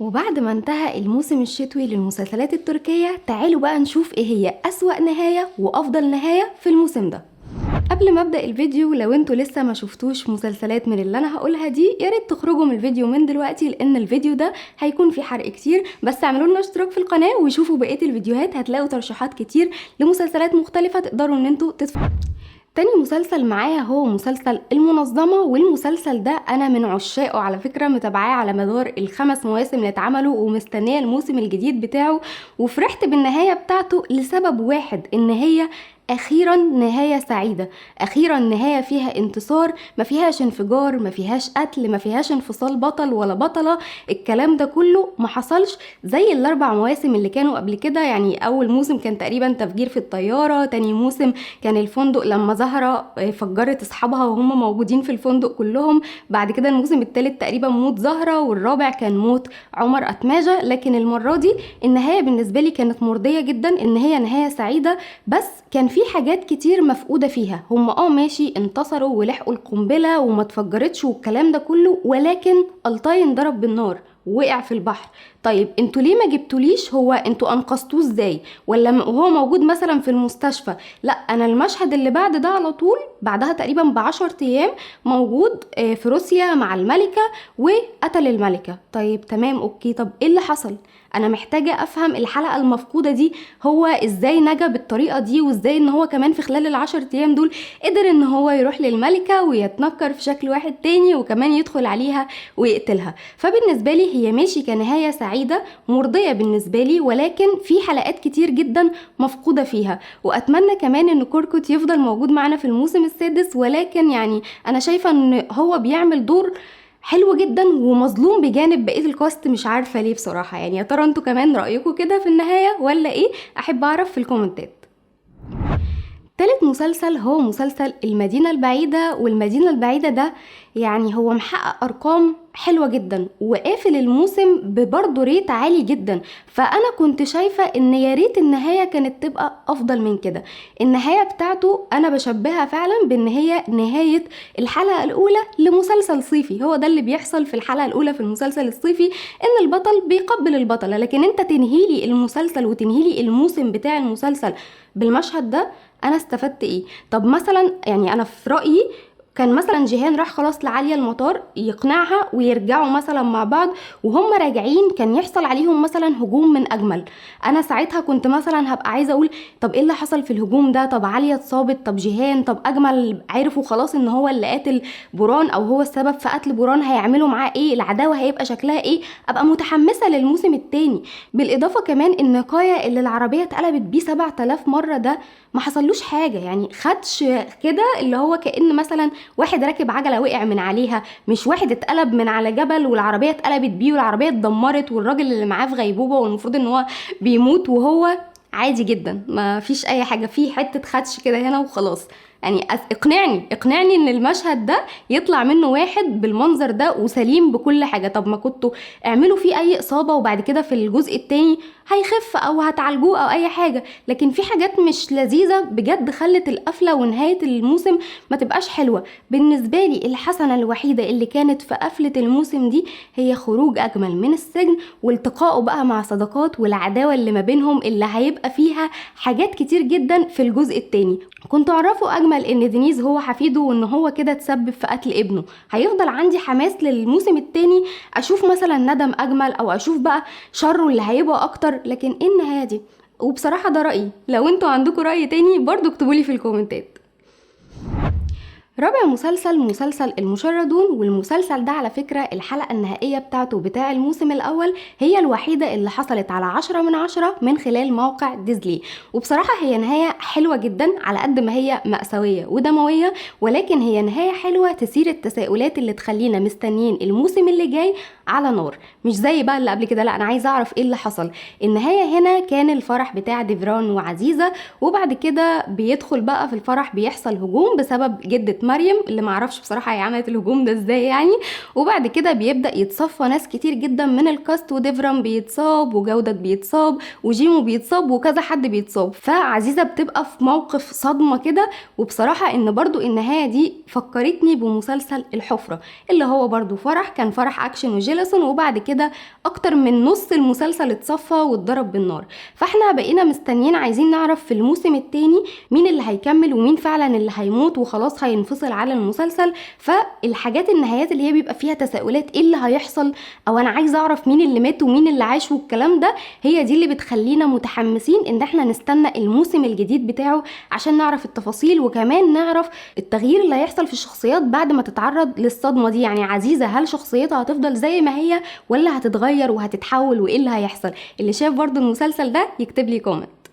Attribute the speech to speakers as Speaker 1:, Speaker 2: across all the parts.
Speaker 1: وبعد ما انتهى الموسم الشتوي للمسلسلات التركية، تعالوا بقى نشوف ايه هي أسوأ نهاية وأفضل نهاية في الموسم ده. قبل ما ابدأ الفيديو، لو انتوا لسه ما شفتوش مسلسلات من اللي انا هقولها دي، يا ريت تخرجوا من الفيديو من دلوقتي، لان الفيديو ده هيكون فيه حرق كتير. بس اعملوا لنا اشتراك في القناة وشوفوا بقية الفيديوهات، هتلاقوا ترشيحات كتير لمسلسلات مختلفة تقدروا ان انتوا تتفرجوا. تاني مسلسل معايا هو مسلسل المنظمة، والمسلسل ده انا من عشاقه على فكرة، متابعاه على مدار ال5 مواسم اللي اتعملوا ومستنية الموسم الجديد بتاعه، وفرحت بالنهاية بتاعته لسبب واحد، ان هي اخيرا نهاية سعيدة، اخيرا نهاية فيها انتصار، ما فيهاش انفجار، ما فيهاش قتل، ما فيهاش انفصال بطل ولا بطلة، الكلام ده كله ما حصلش زي ال4 مواسم اللي كانوا قبل كده. يعني اول موسم كان تقريبا تفجير في الطيارة، تاني موسم كان الفندق لما زهرة فجرت اصحابها وهم موجودين في الفندق كلهم، بعد كده الموسم التالت تقريبا موت زهرة، والرابع كان موت عمر أتماجة. لكن المرة دي النهاية بالنسبة لي كانت مرضية جدا، ان هي نهاية سعيدة، بس كان في حاجات كتير مفقودة فيها. هم ماشي انتصروا ولحقوا القنبلة وما اتفجرتش والكلام ده كله، ولكن الطاي انضرب بالنار ووقع في البحر. طيب انتوا ليه ما جبتوليش هو انتوا انقذتوه ازاي، ولا وهو موجود مثلا في المستشفى؟ لا، انا المشهد اللي بعد ده على طول، بعدها تقريبا ب10 ايام، موجود في روسيا مع الملكة وقتل الملكة. طيب تمام okay، طب ايه اللي حصل؟ انا محتاجة افهم الحلقة المفقودة دي، هو ازاي نجا بالطريقة دي، وازاي ان هو كمان في خلال ال10 ايام دول قدر ان هو يروح للملكة ويتنكر في شكل واحد تاني وكمان يدخل عليها ويقتلها. فبالنسبة لي هي ماشي كنهاية سعيدة مرضية بالنسبة لي، ولكن في حلقات كتير جدا مفقودة فيها. واتمنى كمان ان كوركوت يفضل موجود معانا في الموسم السادس، ولكن يعني انا شايفة ان هو بيعمل دور حلو جدا ومظلوم بجانب بقية ال cast، مش عارفة ليه بصراحة. يعني يا ترى انتوا كمان رأيكم كده في النهاية ولا ايه؟ احب اعرف في الكومنتات. تالت مسلسل هو مسلسل المدينة البعيدة، والمدينة البعيدة ده يعني هو محقق أرقام حلوة جدا وقافل الموسم ببرضه rate عالي جدا، فأنا كنت شايفة إن يا ريت النهاية كانت تبقى أفضل من كده. النهاية بتاعته أنا بشبهها فعلا بإن هي نهاية الحلقة الأولى لمسلسل صيفي. هو ده اللي بيحصل في الحلقة الأولى في المسلسل الصيفي، إن البطل بيقبل البطلة، لكن أنت تنهيلي المسلسل وتنهيلي الموسم بتاع المسلسل بالمشهد ده، أنا استفدت إيه؟ طب مثلا يعني أنا في رأيي كان مثلا جيهان راح خلاص لعالية المطار يقنعها ويرجعوا مثلا مع بعض، وهم راجعين كان يحصل عليهم مثلا هجوم من أجمل. أنا ساعتها كنت مثلا هبقى عايزة أقول طب إيه اللي حصل في الهجوم ده؟ طب عالية اتصابت، طب جيهان، طب أجمل عرفوا خلاص إن هو اللي قاتل بوران أو هو السبب في قتل بوران، هيعملوا معاه إيه؟ العداوة هيبقى شكلها إيه؟ أبقى متحمسة للموسم التاني. بالإضافة كمان إن كايا اللي العربية اتقلبت بيه 7000 مرة ده ما حصلوش حاجة، يعني خدش كده اللي هو كأن مثلا واحد راكب عجلة وقع من عليها، مش واحد اتقلب من على جبل والعربية اتقلبت بيه والعربية اتدمرت والراجل اللي معاه في غيبوبة والمفروض ان هو بيموت وهو عادي جدا ما فيش اي حاجة، في حتة خدش كده هنا وخلاص. يعني اقنعني ان المشهد ده يطلع منه واحد بالمنظر ده وسليم بكل حاجة. طب ما كنتوا اعملوا فيه اي اصابة وبعد كده في الجزء التاني هيخف او هتعالجوه او اي حاجة، لكن في حاجات مش لذيذة بجد خلت القفلة ونهاية الموسم ما تبقاش حلوة. بالنسبة لي الحسنة الوحيدة اللي كانت في قفلة الموسم دي هي خروج اجمل من السجن والتقائه بقى مع صداقات والعداوة اللي ما بينهم اللي هيبقى فيها حاجات كتير جدا في الجزء التاني. كنتوا اعرفوا اجمل ان دينيز هو حفيده وان هو كده تسبب في قتل ابنه، هيفضل عندي حماس للموسم التاني اشوف مثلا ندم اجمل او اشوف بقى شره اللي هيبقى اكتر، لكن ايه النهاية دي؟ وبصراحة ده رأيي، لو انتوا عندكم رأي تاني برضو اكتبولي في الكومنتات. رابع مسلسل مسلسل المشردون، والمسلسل ده على فكرة الحلقة النهائية بتاعته بتاع الموسم الأول هي الوحيدة اللي حصلت على 10 من 10 من خلال موقع ديزلي، وبصراحة هي نهاية حلوة جدا على قد ما هي مأساوية ودموية، ولكن هي نهاية حلوة تثير التساؤلات اللي تخلينا مستنيين الموسم اللي جاي على نار، مش زي بقى اللي قبل كده، لا أنا عايزة أعرف إيه اللي حصل. النهاية هنا كان الفرح بتاع ديفران وعزيزة، وبعد كده بيدخل بقى في الفرح بيحصل هجوم بسبب جدة مريم اللي معرفش بصراحة هي عملت الهجوم ده ازاي يعني. وبعد كده بيبدا يتصفى ناس كتير جدا من ال cast، وديفرام بيتصاب وجودة بيتصاب وجيمو بيتصاب وكذا حد بيتصاب، فعزيزه بتبقى في موقف صدمة كده. وبصراحة ان برضو النهاية دي فكرتني بمسلسل الحفرة اللي هو برضو فرح، كان فرح اكشن وجيلسون، وبعد كده اكتر من نص المسلسل اتصفى واتضرب بالنار. فاحنا بقينا مستنيين عايزين نعرف في الموسم التاني مين اللي هيكمل ومين فعلا اللي هيموت وخلاص هينفصل على المسلسل. فالحاجات النهايات اللي هي بيبقى فيها تساؤلات ايه اللي هيحصل، او انا عايزه اعرف مين اللي مات ومين اللي عاش والكلام ده، هي دي اللي بتخلينا متحمسين ان احنا نستنى الموسم الجديد بتاعه عشان نعرف التفاصيل، وكمان نعرف التغيير اللي هيحصل في الشخصيات بعد ما تتعرض للصدمه دي. يعني عزيزه هل شخصيتها هتفضل زي ما هي ولا هتتغير وهتتحول وايه اللي هيحصل؟ اللي شاف برضو المسلسل ده يكتب لي comment.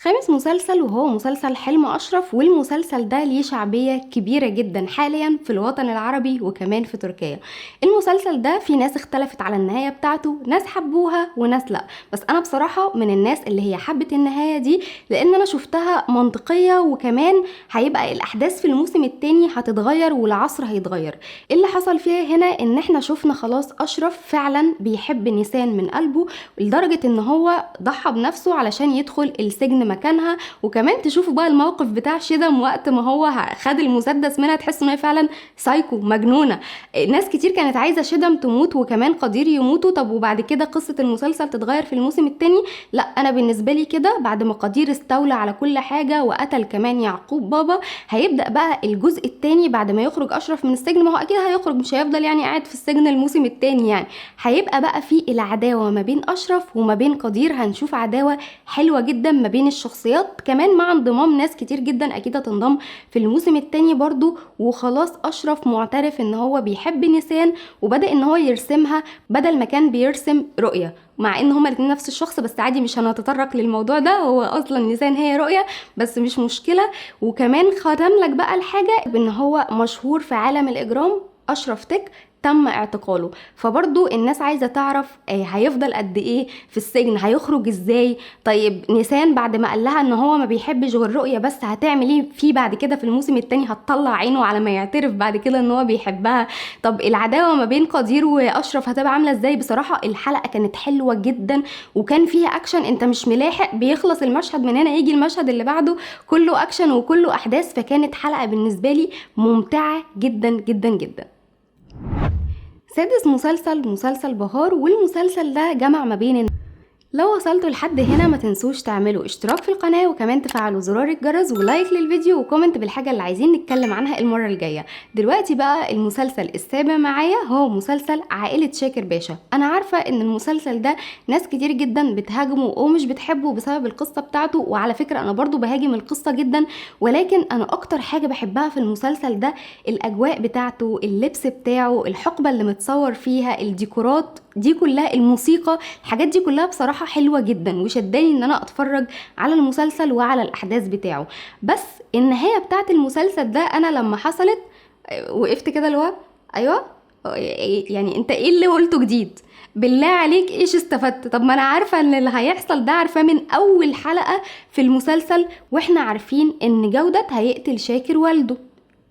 Speaker 1: خامس مسلسل وهو مسلسل حلم أشرف، والمسلسل ده ليه شعبية كبيرة جدا حاليا في الوطن العربي وكمان في تركيا. المسلسل ده في ناس اختلفت على النهاية بتاعته، ناس حبوها وناس لا، بس أنا بصراحة من الناس اللي هي حبت النهاية دي لأن أنا شفتها منطقية، وكمان هيبقى الأحداث في الموسم التاني هتتغير والعصر هيتغير. اللي حصل فيها هنا إن احنا شفنا خلاص أشرف فعلا بيحب نيسان من قلبه لدرجة إن هو ضحى بنفسه علشان يدخل السجن مكانها. وكمان تشوفوا بقى الموقف بتاع شدم وقت ما هو خد المسدس منها، تحس ان هي فعلا سايكو مجنونة. ناس كتير كانت عايزه شدم تموت وكمان قدير يموتوا، طب وبعد كده قصة المسلسل تتغير في الموسم الثاني؟ لا، انا بالنسبة لي كده بعد ما قدير استولى على كل حاجة وقتل كمان يعقوب بابا، هيبدا بقى الجزء الثاني بعد ما يخرج اشرف من السجن. ما هو اكيد هيخرج، مش هيفضل يعني قاعد في السجن الموسم الثاني، يعني هيبقى بقى في العداوة ما بين اشرف وما بين قدير. هنشوف عداوة حلوة جدا ما بين الشخصيات، كمان مع انضمام ناس كتير جدا اكيد هتنضم في الموسم التاني برضو. وخلاص اشرف معترف ان هو بيحب نيسان وبدأ ان هو يرسمها بدل ما كان بيرسم رؤية، مع ان هما الاتنين نفس الشخص، بس عادي مش هنتطرق للموضوع ده، هو اصلا نيسان هي رؤية بس مش مشكلة. وكمان ختم لك بقى الحاجة بان هو مشهور في عالم الاجرام اشرف تك تم اعتقاله، فبرضو الناس عايزة تعرف هيفضل قد ايه في السجن، هيخرج ازاي. طيب نيسان بعد ما قال لها ان هو ما بيحبش غير رؤية بس، هتعمل ايه فيه بعد كده في الموسم التاني؟ هتطلع عينه على ما يعترف بعد كده ان هو بيحبها. طب العداوة ما بين قدير واشرف هتبقى عاملة ازاي؟ بصراحة الحلقة كانت حلوة جدا وكان فيها اكشن، انت مش ملاحق، بيخلص المشهد من هنا يجي المشهد اللي بعده كله اكشن وكله احداث، فكانت حلقة بالنسبة لي ممتعة جدا جدا جدا. سادس مسلسل مسلسل بهار، والمسلسل ده جمع ما بين لو وصلتوا لحد هنا ما تنسوش تعملوا اشتراك في القناة وكمان تفعلوا زرار الجرس و like للفيديو و comment بالحاجة اللي عايزين نتكلم عنها المرة الجاية. دلوقتي بقى المسلسل السابع معايا هو مسلسل عائلة شاكر باشا. انا عارفة ان المسلسل ده ناس كتير جدا بتهاجمه ومش بتحبه بسبب القصة بتاعته، وعلى فكرة انا برضو بهاجم القصة جدا، ولكن انا اكتر حاجة بحبها في المسلسل ده الاجواء بتاعته، اللبس بتاعه، الحقبة اللي متصور فيها، الديكورات دي كلها، الموسيقى، الحاجات دي كلها بصراحة حلوة جدا وشداني ان انا اتفرج على المسلسل وعلى الاحداث بتاعه. بس النهاية بتاعت المسلسل ده انا لما حصلت وقفت كده اللي هو ايوه يعني انت ايه اللي قلته جديد؟ بالله عليك ايش استفدت؟ طب ما انا عارفة ان اللي هيحصل ده، عارفاه من اول حلقة في المسلسل، واحنا عارفين ان جودة هيقتل شاكر والده.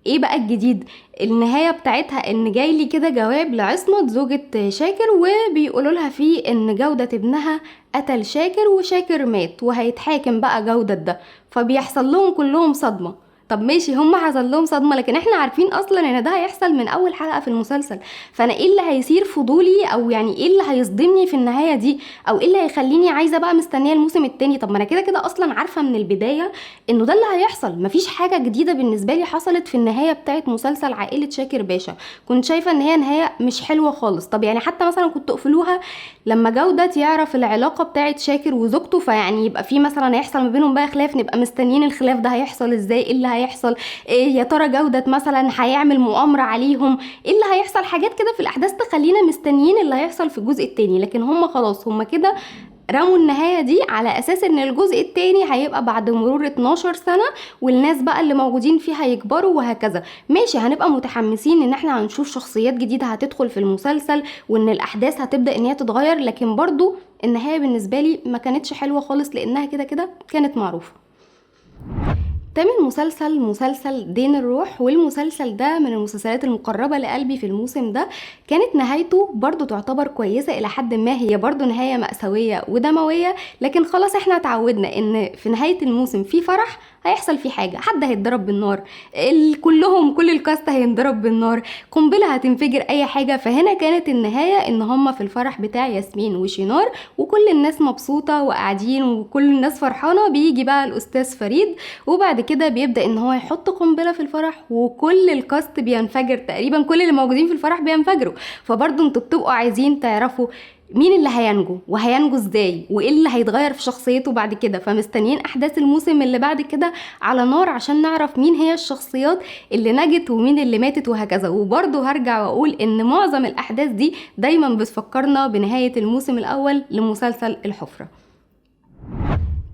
Speaker 1: ايه بقى الجديد؟ النهاية بتاعتها ان جايلي كده جواب لعصمت زوجة شاكر وبيقولوا لها فيه ان جودة ابنها قتل شاكر وشاكر مات وهيتحاكم بقى جودة ده، فبيحصل لهم كلهم صدمة. طب ماشي هم حصل لهم صدمة، لكن احنا عارفين اصلا ان ده هيحصل من اول حلقة في المسلسل، فانا ايه اللي هيثير فضولي او يعني ايه اللي هيصدمني في النهاية دي، او ايه اللي هيخليني عايزة بقى مستنية الموسم التاني؟ طب ما انا كده كده اصلا عارفة من البداية انه ده اللي هيحصل، مفيش حاجة جديدة بالنسبة لي حصلت في النهاية بتاعت مسلسل عائلة شاكر باشا. كنت شايفة ان هي نهاية مش حلوة خالص. طب يعني حتى مثلا كنت اقفلوها لما جودة يعرف العلاقة بتاعت شاكر وزوجته، فيعني يبقى في مثلا هيحصل ما بينهم بقى خلاف، نبقى مستنيين الخلاف ده هيحصل ازاي، ايه اللي هيحصل، إيه يا ترى جودة مثلا هيعمل مؤامرة عليهم، ايه اللي هيحصل، حاجات كده في الاحداث تخلينا مستنيين اللي هيحصل في الجزء التاني. لكن هم خلاص هم كده رموا النهاية دي على اساس ان الجزء التاني هيبقى بعد مرور 12 سنة والناس بقى اللي موجودين فيها هيكبروا وهكذا. ماشي هنبقى متحمسين ان احنا هنشوف شخصيات جديدة هتدخل في المسلسل وان الاحداث هتبدأ ان هي تتغير، لكن برضو النهاية بالنسبة لي ما كانتش حلوة خالص لانها كده كده كانت معروفة. تامن مسلسل مسلسل دين الروح، والمسلسل ده من المسلسلات المقربة لقلبي في الموسم ده. كانت نهايته برضو تعتبر كويسة إلى حد ما، هي برضو نهاية مأساوية ودموية، لكن خلاص احنا اتعودنا ان في نهاية الموسم في فرح هيحصل فيه حاجة، حد هيتضرب بالنار، كلهم كل ال cast هينضرب بالنار، قنبلة هتنفجر، أي حاجة. فهنا كانت النهاية ان هم في الفرح بتاع ياسمين وشينار وكل الناس مبسوطة وقاعدين وكل الناس فرحانة. بيجي بقى الأستاذ فريد وبعد كده بيبدأ ان هو يحط قنبلة في الفرح وكل ال cast بينفجر تقريبا، كل اللي موجودين في الفرح بينفجروا. فبرضه انتوا بتبقوا عايزين تعرفوا مين اللي هينجو وهينجو ازاي وايه اللي هيتغير في شخصيته بعد كده، فمستنيين احداث الموسم اللي بعد كده على نار عشان نعرف مين هي الشخصيات اللي نجت ومين اللي ماتت وهكذا. وبرضه هرجع واقول ان معظم الاحداث دي دايما بتفكرنا بنهاية الموسم الاول لمسلسل الحفرة.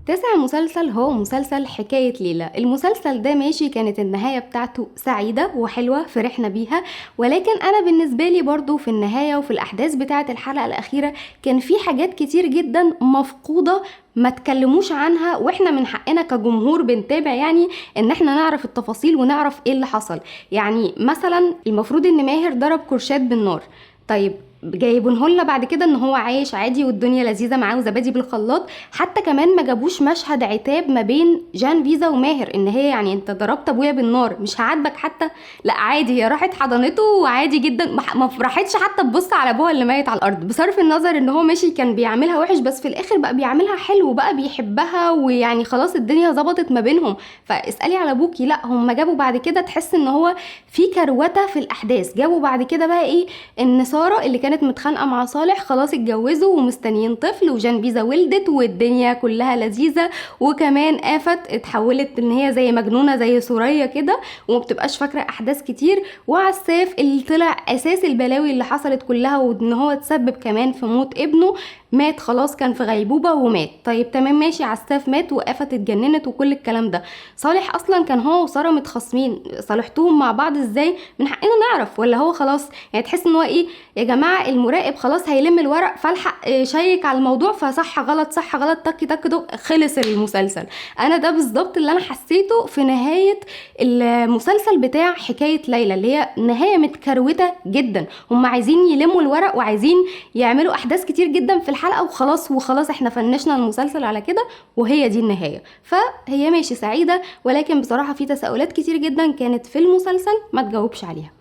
Speaker 1: تاسع مسلسل هو مسلسل حكاية ليلى. المسلسل ده ماشي كانت النهاية بتاعته سعيدة وحلوة فرحنا بيها، ولكن أنا بالنسبة لي برضو في النهاية وفي الأحداث بتاعة الحلقة الأخيرة كان في حاجات كتير جدا مفقودة ما تكلموش عنها، واحنا من حقنا كجمهور بنتابع يعني ان احنا نعرف التفاصيل ونعرف ايه اللي حصل. يعني مثلا المفروض ان ماهر ضرب كرشات بالنار، طيب جايبينه لنا بعد كده ان هو عايش عادي والدنيا لذيذة معاه وزبادي بالخلاط. حتى كمان ما جابوش مشهد عتاب ما بين جان فيزا وماهر ان هي يعني انت ضربت ابويا بالنار مش هعاتبك حتى، لا عادي هي راحت حضنته وعادي جدا، ما راحتش حتى تبص على ابوها اللي ميت على الارض. بصرف النظر ان هو ماشي كان بيعملها وحش بس في الاخر بقى بيعملها حلو وبقى بيحبها ويعني خلاص الدنيا ظبطت ما بينهم. فاسالي على ابوكي، لا هم جابوا بعد كده تحس ان هو في كروته في الاحداث. جابوا بعد كده بقى ايه ان ساره اللي كانت متخانقه مع صالح خلاص اتجوزوا ومستنيين طفل، وجان بيزا ولدت والدنيا كلها لذيذة، وكمان آفت اتحولت ان هي زي مجنونة زي سوريا كده وما بتبقاش فاكره احداث كتير، وعساف اللي طلع اساس البلاوي اللي حصلت كلها وان هو تسبب كمان في موت ابنه مات خلاص كان في غيبوبة ومات. طيب تمام ماشي عساف مات وآفت اتجننت وكل الكلام ده. صالح اصلا كان هو وسارة متخاصمين، صالحتوهم مع بعض ازاي؟ من حقنا نعرف، ولا هو خلاص يعني تحس ان هو ايه يا جماعة المراقب خلاص هيلم الورق فالحق شيك على الموضوع، فصح غلط صح غلط تك تك دق خلص المسلسل. انا ده بالظبط اللي انا حسيته في نهاية المسلسل بتاع حكاية ليلى، اللي هي نهاية متكروته جدا. هم عايزين يلموا الورق وعايزين يعملوا احداث كتير جدا في الحلقة وخلاص، وخلاص احنا فنشنا المسلسل على كده وهي دي النهاية. فهي ماشي سعيدة، ولكن بصراحة في تساؤلات كتير جدا كانت في المسلسل ما تجاوبش عليها.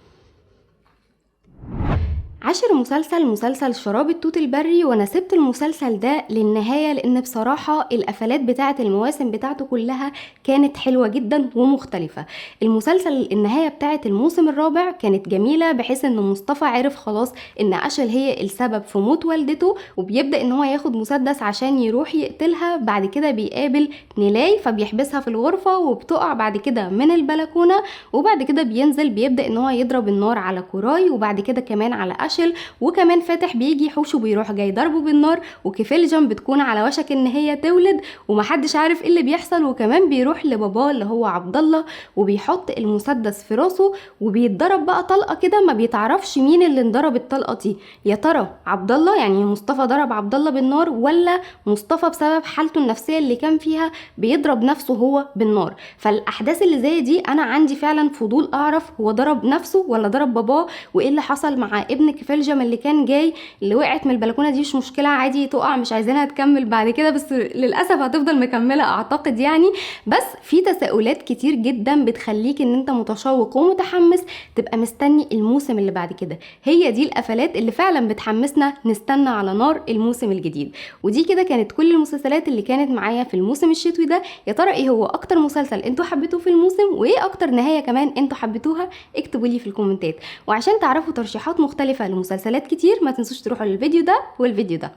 Speaker 1: عاشر مسلسل مسلسل شراب التوت البري، وانا سبت المسلسل ده للنهاية لان بصراحة القفلات بتاعة المواسم بتاعته كلها كانت حلوة جدا ومختلفة. المسلسل النهاية بتاعة الموسم الرابع كانت جميلة، بحيث ان مصطفى عرف خلاص ان أشل هي السبب في موت والدته، وبيبدأ ان هو ياخد مسدس عشان يروح يقتلها. بعد كده بيقابل نيلاي فبيحبسها في الغرفة وبتقع بعد كده من البلكونة، وبعد كده بينزل بيبدأ ان هو يضرب النار على كوراي وبعد كده كمان على أشل، وكمان فاتح بيجي يحوشه بيروح جاي ضربه بالنار، وكفيلجم بتكون على وشك ان هي تولد ومحدش عارف ايه اللي بيحصل. وكمان بيروح لباباه اللي هو عبد الله وبيحط المسدس في راسه وبيتضرب بقى طلقه كده ما بيتعرفش مين اللي انضرب الطلقة دي، يا ترى عبد الله يعني مصطفى ضرب عبد الله بالنار، ولا مصطفى بسبب حالته النفسية اللي كان فيها بيضرب نفسه هو بالنار. فالاحداث اللي زي دي انا عندي فعلا فضول اعرف هو ضرب نفسه ولا ضرب باباه، وايه اللي حصل مع ابن كفيلجم اللي كان جاي اللي وقعت من البلكونه دي. مش مشكلة عادي تقع، مش عايزينها تكمل بعد كده، بس للاسف هتفضل مكملة اعتقد يعني. بس في تساؤلات كتير جدا بتخليك ان انت متشوق ومتحمس تبقى مستني الموسم اللي بعد كده. هي دي القفلات اللي فعلا بتحمسنا نستنى على نار الموسم الجديد. ودي كده كانت كل المسلسلات اللي كانت معايا في الموسم الشتوي ده. يا ترى ايه هو اكتر مسلسل انتوا حبيتوه في الموسم، وايه اكتر نهاية كمان انتوا حبيتوها؟ اكتبوا لي في الكومنتات. وعشان تعرفوا ترشيحات مختلفة لمسلسلات كتير ما تنسوش تروحوا للفيديو ده والفيديو ده.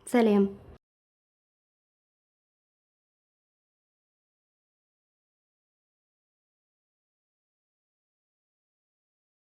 Speaker 1: سلام.